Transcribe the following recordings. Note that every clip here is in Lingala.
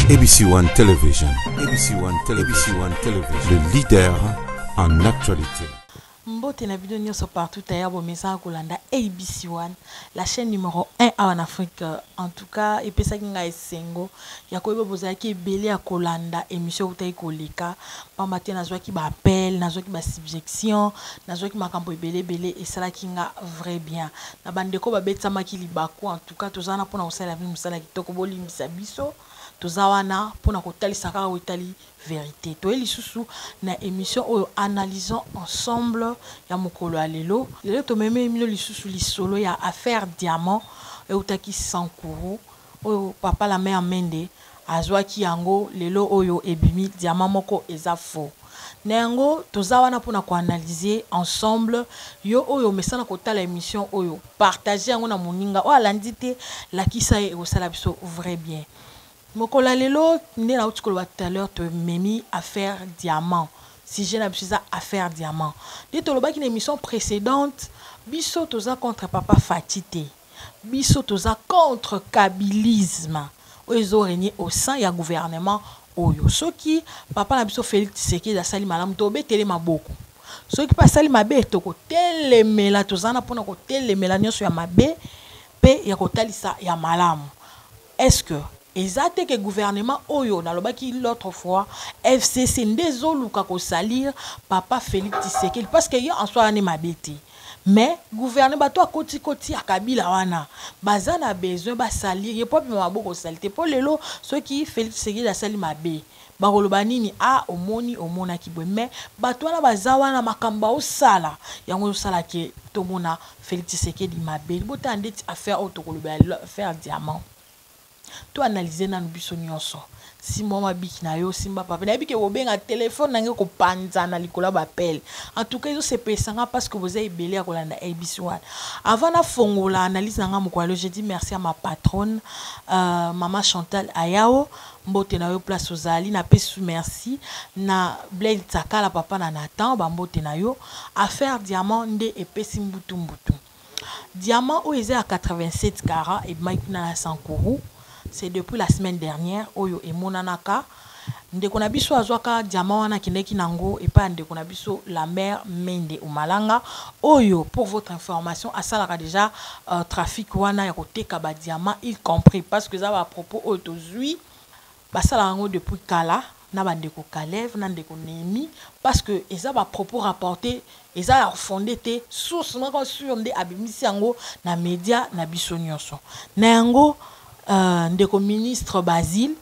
ABC One Television, ABC One Television, ABC One Television, le leader en actualité. Mbote na bino nyonso partout aya bomesaka kolanda ABC One, la chaîne numéro 1 awa na Afrique. En tout cas, epesaki ngai esengo ya koyeba bozalaki ebele ya kolanda émission eutaki koleka, pamba te nazwaki baappel, nazwaki basubjection, nazwaki makambo ebele ebele, esalaki nga vrai bien. Na bandeko babetisamaki libaku, en tout cas toza wana mpona kosalela bino mosala kitoko, bolimbisa biso. Toza wana mpona kotalisa kaka oyo etali vérité. Toye lisusu na émission oyo Analysons ensemble ya mokolo ya lelo. Lelo tomemi bino lisusu lisolo ya affaire diamant eutaki Sankuru, oyo papa Lambert Mende azwaki yango. Lelo oyo ebimi diamant moko eza faux. Na yango toza wana mpona koanalyse ensemble. Yo oyo omesana kotala émission oyo, partage yango na moninga oyo alandi te, lakisa ye, ekosala biso vrai bien. Mokolo ya lelo nde nauti koloba tout à l'heure, tomemi affaire diamant. Sujet na biso eza affaire diamant. Nde tolobaki na émission précédente, biso toza contre papa Fatshi te, biso toza contre kabilisme oyo ezorégner au sein ya gouvernement oyo. Soki papa na biso Félix Tshisekedi asali malamu, tobetele maboko. Soki mpe asali mabe, tokotelemela. Toza na mpona kotelemela nyonso ya mabe mpe ya kotalisa ya malamu. Est-ce que eza te ke gouvernement oyo nalobaki l'autre fois, FCC, nde ezoluka kosalir papa Félix Tshisekedi? Parce que ye en soi ane mabe te, mais gouvernement, bato akotikoti ya Kabila wana baza na besoin basalir ye mpo abima maboko osali te. Mpo lelo soki Félix Tshisekedi asali mabe, bakoloba nini? A omoni, omonaki boye. Mais bato wana baza wana, makambo baosala yango ezosala ke tomona Félix Tshisekedi mabe. Botala ndeti affaire oyo tokoloba ya lelo, affaire diamant. Toanalyse nanu biso nyonso. Simba mabiki na yo, simba papier. Nayebi ke bobenga telefone na ngai kopanzana likolo ya baappel. En tout cas ezosepelisa nga parce que boza ebele ya kolanda ABC One. Avant nafongola analyse na nga mokolo, je dis merci à ma patronne, mama Chantal Ayao, mbote na yo place ozali. Napesi merci na Blaise Tsakala, papa na Nathan, bambote na yo. Affaire diamant nde epesi mbutu mbutu. Diamant oyo eza ya 87 carats ebimaki kuna na Sankuru, c'est depuis la semaine dernière oyo emonanaka. Ndeko na biso azwaka diamant wana, akendaki nango epai ya ndeko na biso Lambert Mende Omalanga, oyo, pour votre information, asalaka déjà trafic wana ya koteka badiamant, y compris, parce que eza bapropos oyo tozwi, basalaka yango depuis kala na bandeko Kalev na ndeko Nehemi, parce que eza bapropos rapporté, eza ya fondé te, source moko sur nde abimisi yango na média na biso nyonso. Na yango ndeko ministre Basile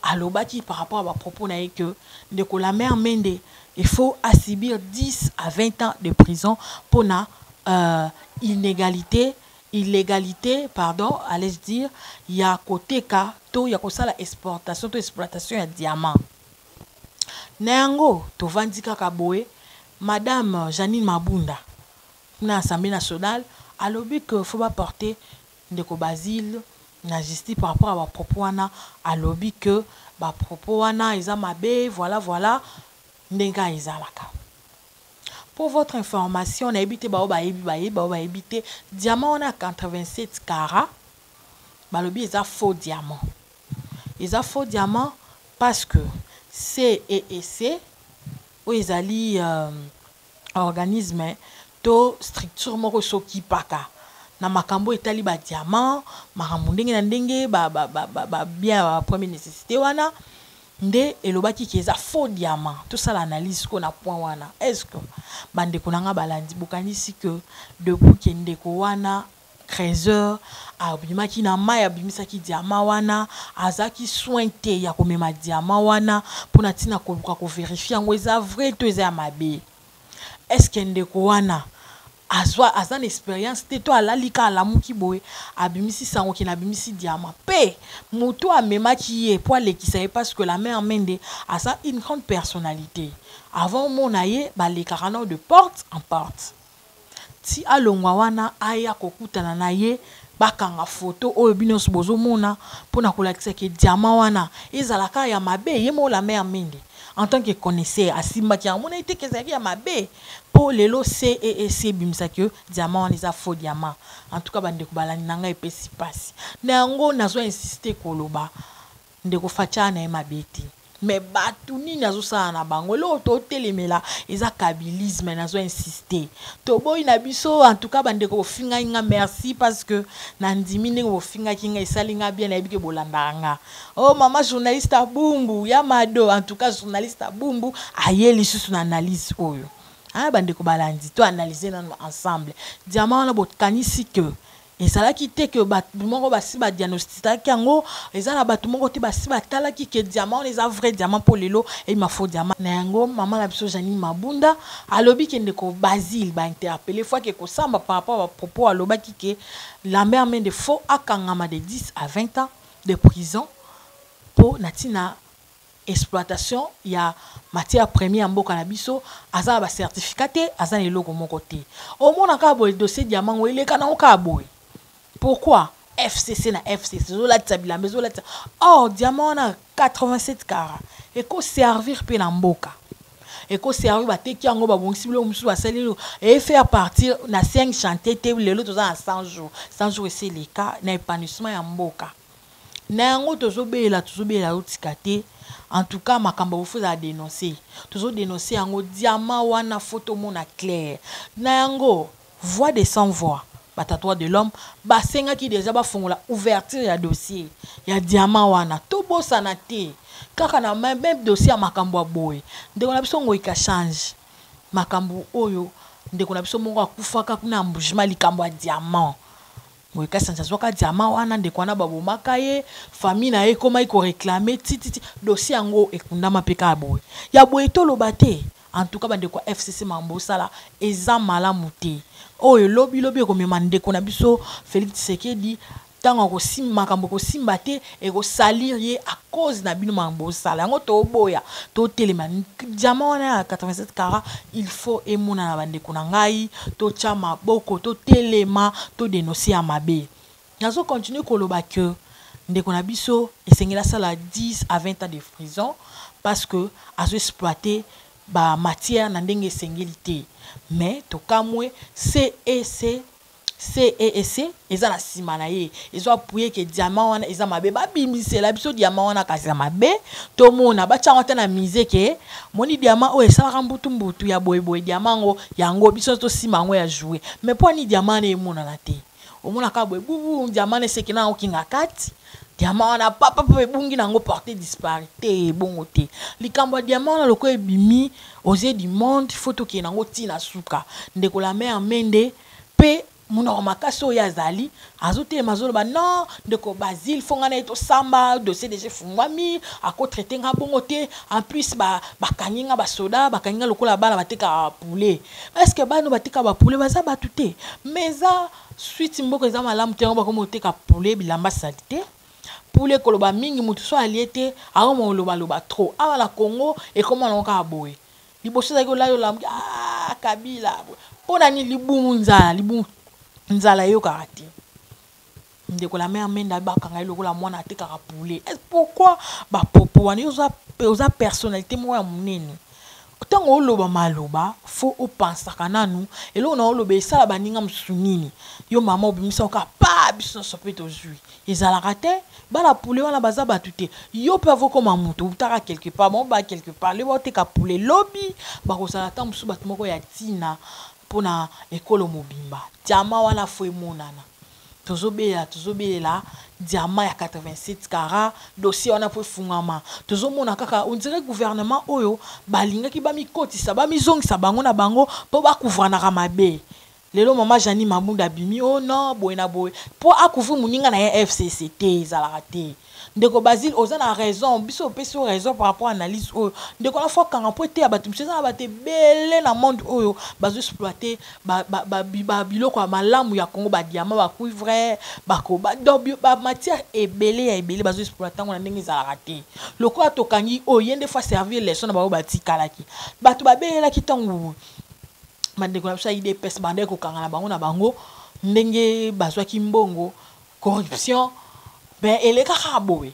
alobaki par rapport à bapropos na ye que ndeko Lambert Mende, il faut asubir 10 à 20 ans de prison mpona inégalité, illégalité, pardon, allais-je dire, ya koteka to ya kosala exportation to exploitation ya diamant. Na yango tovandi kaka boye, madame Janine Mabunda na Assemblée nationale alobi que faut baporter ndeko Basile na justice par rapport à bapropos wana. Alobi que bapropos wana eza mabe. Voilà, voilà ndenge kaka ezalaka. Pour votre information, nayebi te bao bayebi, bayebi, bao bayebi te, diamant wana ya 87 carats, balobi eza faux diamant. Eza faux diamant parce que CEEC, oyo ezali organisme to structure moko esokipaka na makambo etali badiamant, makambo ndenge na ndenge, babien ya première nécessité wana, nde elobaki ke eza faux diamant. Tosala analyse ko na point wana. Est ce que bandeko na nga balandi, bokanisi ke depuis ke ndeko wana Trésor abimaki na mai, abimisaki diamant wana, azalaki soin te ya komema diamant wana mpona ntina koluka kovérifier yango eza vrai to eza ya mabe? Est ce que ndeko wana azwa, aza na expérience te, to alali ka, alamuki boye, abimisi sango kende abimisi diamant? Mpe moto amemaki ye mpo alekisa ye, parce que Lambert Mende aza une grande personnalité, avant omona ye balekaka nao de porte en porte ti alongwa wana aya kokutana na ye, bakanga foto oyo bino nyonso bozomona mpona kolakisa ke diamant wana ezalaka ya mabe. Ye moko Lambert Mende, en tant que connaisseur, asimbaki yango, mona ete ezalaki ya mabe, mpo lelo CEEC ebimisaki yo diamant wana eza faux diamant. En tout cas, bandeko balandi na ngai, epesi mpasi. Na yango nazo insiste koloba. Ndeko Fatshi aa na ye mabe te. Mais batu nini azosala na bango? Eloko totelemela eza kabilisme, nazo insister. Toboyi na biso, en tout cas bandeko bofingaki nga merci parce que nandimi ndenge bofingaki nga esali nga bien, nayebi ke bolandaka nga. Oh mama journaliste Abumbu, ya Mado, en tout cas journaliste Abumbu aye lisusu na analyse oyo. Ah bandeko balandi, to analyser nanu ensemble. Diamant wana bokanisi que ezalaki te ke bato moko basi ba diagnostikaki yango, eza na bato moko te basi batalaki ke diamant wana eza vrai diamant mpo lelo eyima faux diamant. Na yango mama na biso Jeanine Mabunda alobi ke ndeko Basile ba interpeller fois ke kosamba par rapport ba propos alobaki ke Lambert Mende faux akangama de 10 à 20 ans de prison mpo na tina exploitation ya matière première ya mboka na biso, aza na ba certificat te, aza na eloko moko te. Omona kaka boye dossier diamant ngo eleka nango kaka boye. Pourquoi FCC na FCC ezolatisa bilamba, ezolatisa or diamant wana 87 carats eko servir pe na mboka, eko servir bateki yango, babongisi biloko mosusu, basali eloko e faire partir na 5 chantier te. Lelo toza na 100 jours, 100 jours esi eleka na épanouissement ya mboka. Na yango tozobela, tozobela otika te. En tout cas makambo ya bofu ezala dénoncer, tozo dénoncer yango. Diamant wana faut tomona clair. Na yango voix de sans voix, bato ya droit de l'homme basengaki déjà bafongola ouverture ya dossier ya diamant wana. Tobosana te kaka na même dossier ya makambo ya boye, ndeko na biso Ngoyika change makambo oyo, ndeko na biso moko akufaka kuna ya Mbujima, likambo ya diamant. Ngoyika Sanza azwaka diamant wana, ndeko wana babomaka ye, famille na ye ekomaki koréclamer tititi, dossier yango ekundama mpe kaka boye ya boye. Toloba te, en tout cas bandeko ya FCC, makambo osala eza malamu te. Oyo lobi lobi ekomema ndeko na biso Félix Tshisekedi, ntango akosimba makambo ekosimba te, ekosalir ye à cause na bino. Makambo osala yango toboya, totelema. Diamant wana ya 87 carats, il faut emonana. Bandeko na ngai, totya maboko, totelema, todénoncer ya mabe. Nazocontinuer koloba ke ndeko na biso esengeli asala 10 à 20 ans de prison parce que azoexploiter bamatière na ndenge esengeli te. Mais tokamwe, CEC CEEC eza na nsima na ye, ezo appuyer ke diamant wana eza mabe. Babimisela biso diamant wana kasi ya mabe, tomona batia yango ata na musée ke moni diamant oyo esalaka mbutu-mbutu ya boyeboye. Diamant yango, yango biso tosima yango ya jouet. Mais mpo ani diamant wana emonana te? Omonaka boye bubu diamant wana eseki na yango kinga kati, diamant wana papa mpo ebungi nango, porté disparu te. Ebongo te likambo ya diamant wana lokola ebimi aux yeux du monde, faut tokende yango ntina suka. Ndeko Lambert Mende mpe monoko makasi oyo azali azotelema, azoloba non, ndeko Basile faut ngai na ye tosamba, dossier déjà efungwami, akotraiter nga bongo te. En plus bakangi nga, basoda bakangi nga lokola bana batekaka bapoulet. Est ce que bana batekaka bapoulet baza bato te? Mais eza suite, mboka eza malamu te, yango bakomi koteka poulet, bilamba sali te. Poulet koloba mingi, motu so alie te akoma kolobaloba trop. Awa na Congo ekoma nango kaka boye. Liboso ezalaki olali, olamuki, ah Kabila, mpo na nini? Libumu nzala, libumu nzala eyokaka te. Ndeko Lambert Mende bakanga ye lokola mwana atekaka poulet. Pourquoi bapropos wana? Yo oza personnalité moko ya monene, ntango oloba maloba faut opansaka nanu eloko na oloba esala baninga mosusu nini. Yo mama obimisa oka pa biso nyonso mpe tozwi, ezalaka te. Bana poulet wana baza bato te. Yo mpe avokoma moto outaka quelque part, bango ba quelque part lelo baoteka poulet, lobi bakozala ata mosusu bato moko ya ntina mpona ekolo mobimba. Diamant wana faut emonana. Tozobelela, tozobelela diamant ya 87 carats, dossier wana mpo efungama. Tozomona kaka on dirait gouvernement oyo balingaki bamikotisa, bamizongisa bango na bango mpo bacouvranaka mabe. Lelo mama Jeanine Mabunda abimi, oh non, boye na boye, mpo acouvrir moninga na ye FCC te. Ezalaka te. Ndeko Basile, oza na raison, biso opesi yo raison par rapport analyse oyo. Ndeko na faut akanga mpo eteya bato mosusu. Eza na bato ebele na monde oyo bazoexploiter biloko ya malamu ya Congo, badiamant, bacuivre, bamatière ebele ya ebele, bazoexploiter yango na ndenge ezalaka te. Lokola tokangi oyo, ye nde faut servir leçon na bango batikalaki. Bato babelelaki ntango bandeko na biso ya UDPS bandaki kokanga na bango na bango ndenge bazwaki mbongo, corruption. Mais eleka kaka boye.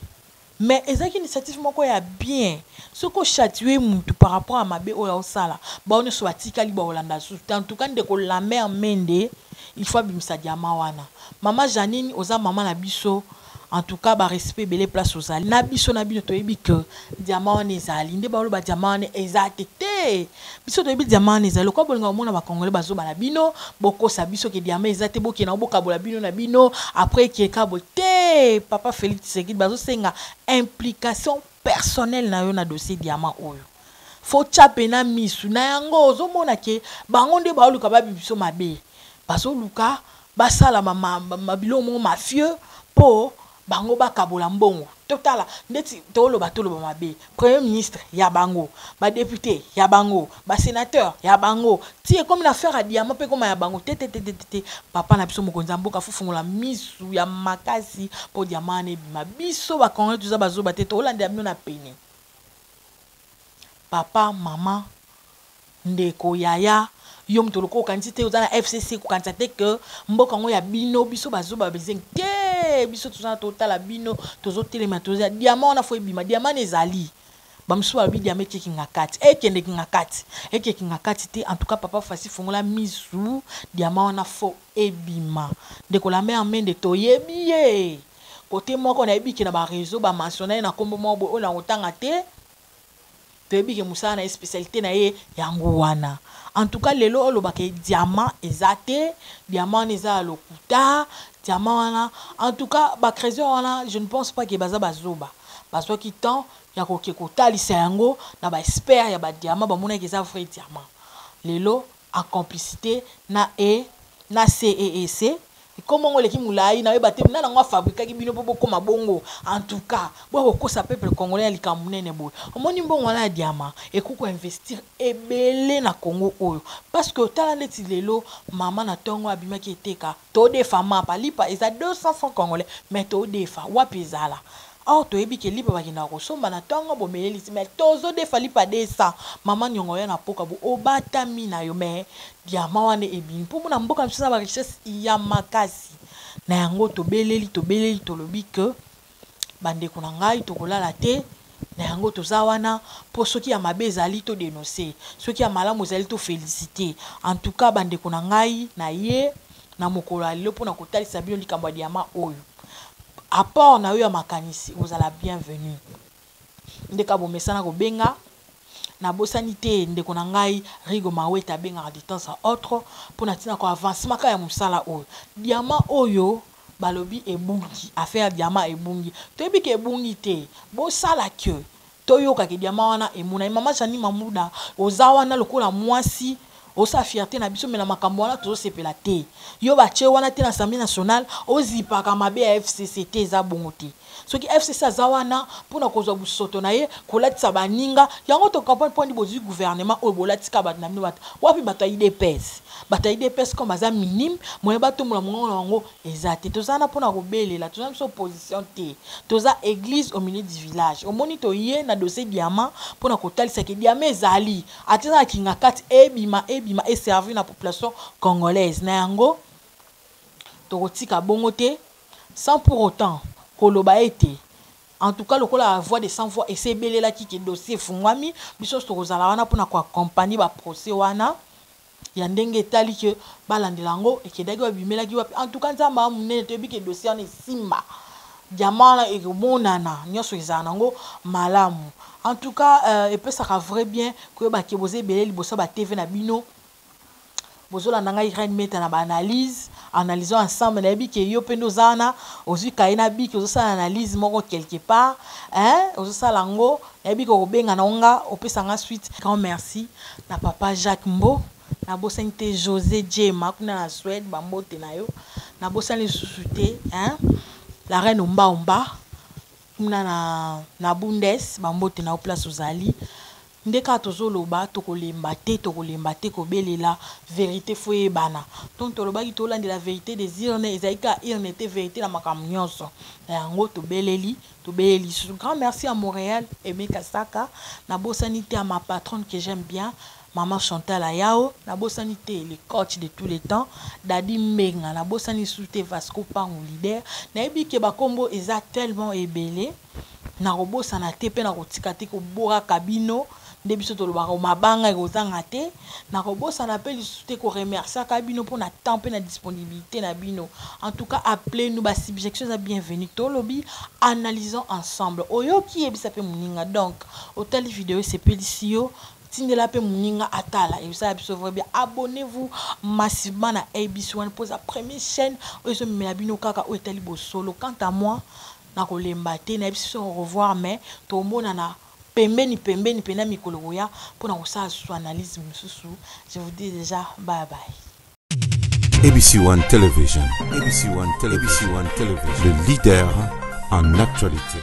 Mais ezalaki initiative moko ya bien. Soki ochâtier mutu par rapport ya mabe oyo aosala, bao nyonso batikali baolanda susu te. En tout cas ndeko Lambert Mende, il faut abimisa diamant wana. Mama Janine, oza mama na biso. En tout cas, ba respect ebele place ozali. Na biso na bino toyebi que diamant wana ezali. Nde baloba diamant wana eza te te. Biso toyebi diamant wana ezali. Lokola bolinga komona ba Congolais bazoba na bino, bokosa biso ke diamant eza te, bokende yango bokabola bino na bino, après ekeka boye te. Papa Félix Tshisekedi bazosenga implication personnelle na yo na dossier diamant oyo. Faut tia pena misu na yango. Ozomona ke bango nde baoluka babi biso mabe. Bazoluka basala biloko moko mafieux mpo bango bakabola mbongo. Totala ndeti toloba toloba mabe, premier ministre ya bango, badéputé ya bango, basénateur ya bango, ti ekomi na affaire ya diamant mpe ekoma ya bango. Te te te te te, papa na biso mokonzi ya mboka, fufungola misu ya makasi mpo diamant wana ebima. Biso bakongolais toza bazoba te, tolandela bino na pene. Papa, mama, ndeko, yaya, yo moto lokola okanisi te oza na FCC, kokanisa te ke mboka yango ya bino. Biso bazoba bezengi te. Biso toza totala bino, tozotelema, toza diamant wana faut ebima. Diamant wana ezali. Bamosusu balobi diamant ekekinga kati, ekendekinga kati, ekekinga kati te. En tout cas, papa Fasi, fongola misu, diamant wana faut ebima. Ndeko la mare Mende, toyebi ye kote moko, nayebi ke na baréseau bamentionna ye na nkombo moko boye oyo na kotanga te. Toyebi ke mosala na ye, spécialité na ye yango wana. En tout cas, lelo olobaka diamant eza te, diamant wana eza ya lokuta, diamant wana, en tout cas bacrésion wana, je ne pense pas ke baza bazoba. Bazwaki temps ya koke kotalisa yango na baexpert ya badiamant, bamonaki eza vrai diamant. Lelo en complicité na e na CEEC, komongo eleki molai, nayeba te nani yango afabrikaki bino mpo bokóma bongo. En tout cas, boya kokosa peuple congolais ya likambo monene boye. Omoni mbongo wana ya diamant ekoki koinvestir ebele na Congo oyo, parce que tala neti lelo mama na ntongo abimaki eteka, todefa mapa, lipa eza 200 francs congolais, mais todefa wapi ezala? Or toyebi ke lipa bakendaka kosomba na ntongo, bomelelisi, mais tozodefa lipa 200. Mama niongo ya na poka bo obatami na yo, mais diamant wana ebimi mpo mona mboka na biso na barichesse ya makasi. Na yango tobeleli, tobeleli, tolobi ke bandeko na ngai, tokolala te. Na yango toza wana mpo soki ya mabe ezali, todénonce, soki ya malamu ezali, tofélicité. En tout cas, bandeko na ngai, na ye na mokolo ya lelo mpona kotalisa bino likambo ya diamant oyo, apport na yo ya makanisi ozala bienvenu. Ndeka bomesana kobenga, nabosani te ndeko na ngai Rigo Mawete, abengaka de temps à autre mpona ntina koavancement kaka ya mosala oyo. Diamant oyo balobi ebungi, affaire ya diamant ebungi, toyebi ke ebungi te. Bosala ke toyokaki diamant wana emonani. Mama Jani Mamuda, oza wana lokola mwasi, osala fierté na biso, me na makambo wana tozosepela te. Yo batie wana te na Assemblée nationale, ozipaka mabe ya FCC te. Eza bongo te. Soki FCC aza wana mpona kozwa busoto na ye, kolatisa baninga yango, tocomprendre mpo ndi bozwi gouvernement oyo, bolatika bato na bino. Bato wapi? Bato ya UDPS, bato ya UDPS comme baza minime, moye batombola mongongo na bango eza te. Toza wana mpona kobelela, toza biso opposition te, toza église au milieu du village. Omoni, toye na dossier diamant mpona kotalisa ke diamant ezali, ata eza na kinga kati, ebima, ebima, eservir na population congolaise. Na yango tokotika bongo te, sans pour autant koloba ete, en tout cas lokola voix de sans voix ese ebelelaki ke dossier efungwami, biso nyonso tokozala wana mpona koaccompagne baprocès wana ya ndenge etali ke balandela yango, ekendaki babimelaki wapi. En tout cas, Nzambe ya monene, toyebi ke dossier wana esimba, diamant wana ekomonana, nyonso ezala nango malamu. En tout cas, epesaka vrai bien koyeba ke boza ebele liboso ya batv na bino, bozolanda ngai Reine Meta na baanalyse, analysons ensemble. Nayebi ke yo mpe nde oza wana, ozwi kaye na biki, ozosala analyse moko quelque part, hein? Ozosala yango, nayebi ke okobenga na nga, opesa nga suite. Grand merci na papa Jacques Mbo, nabosani te José Jema kuna na Suède, bambote na yo. Nabosani lisusu te, hein? La reine Omba Omba kuna na Bundes, bambote na yo place ozali. Nde kaka tozoloba, tokolemba te, tokolemba te kobelela vérité faut eyebana. Donc tolobaki tolandela vérité des urnes, ezali kaka urne te, vérité na makambo nyonso. Na yango tobeleli, tobeleli lisusu. Grand merci à Montréal, Aimé Kasaka. Nabosani te à ma patronne que j'aime bien, Maman Chantal Ayao. Nabosani te le coach de tous les temps, Dadi Mbenga. Nabosani lisusu te Vasco Pangu leader. Nayebi ke bakombo eza tellement ebele, nakobosana te mpe nakotika te koboraka bino. Nde biso tolobaka mabanga ekozanga te. Nakobosana mpe lisusu te koremerciaka bino mpona temps mpe na disponibilité na bino. En tout cas, appelez nous, basuggestion eza bienvenue. Tolobi, analysons ensemble. Oyoki, yebisa mpe moninga. Donc otali video, esepelisi yo, tindela mpe moninga atala, ezosala biso vrai bien. Abonnez-vous massivement na ABC One mpo eza première chaîne oyo ezomemela bino kaka oyo etali bosolo. Quant à moi, nakolemba te, nayebi biso au revoir, mais tomonana pembeni pembeni mpena mikolo koya mpona kosala susu analyse mosusu. Je vous dis déjà bye bye. ABC One Television, ABC One Television, ABC One Television, le leader en actualité.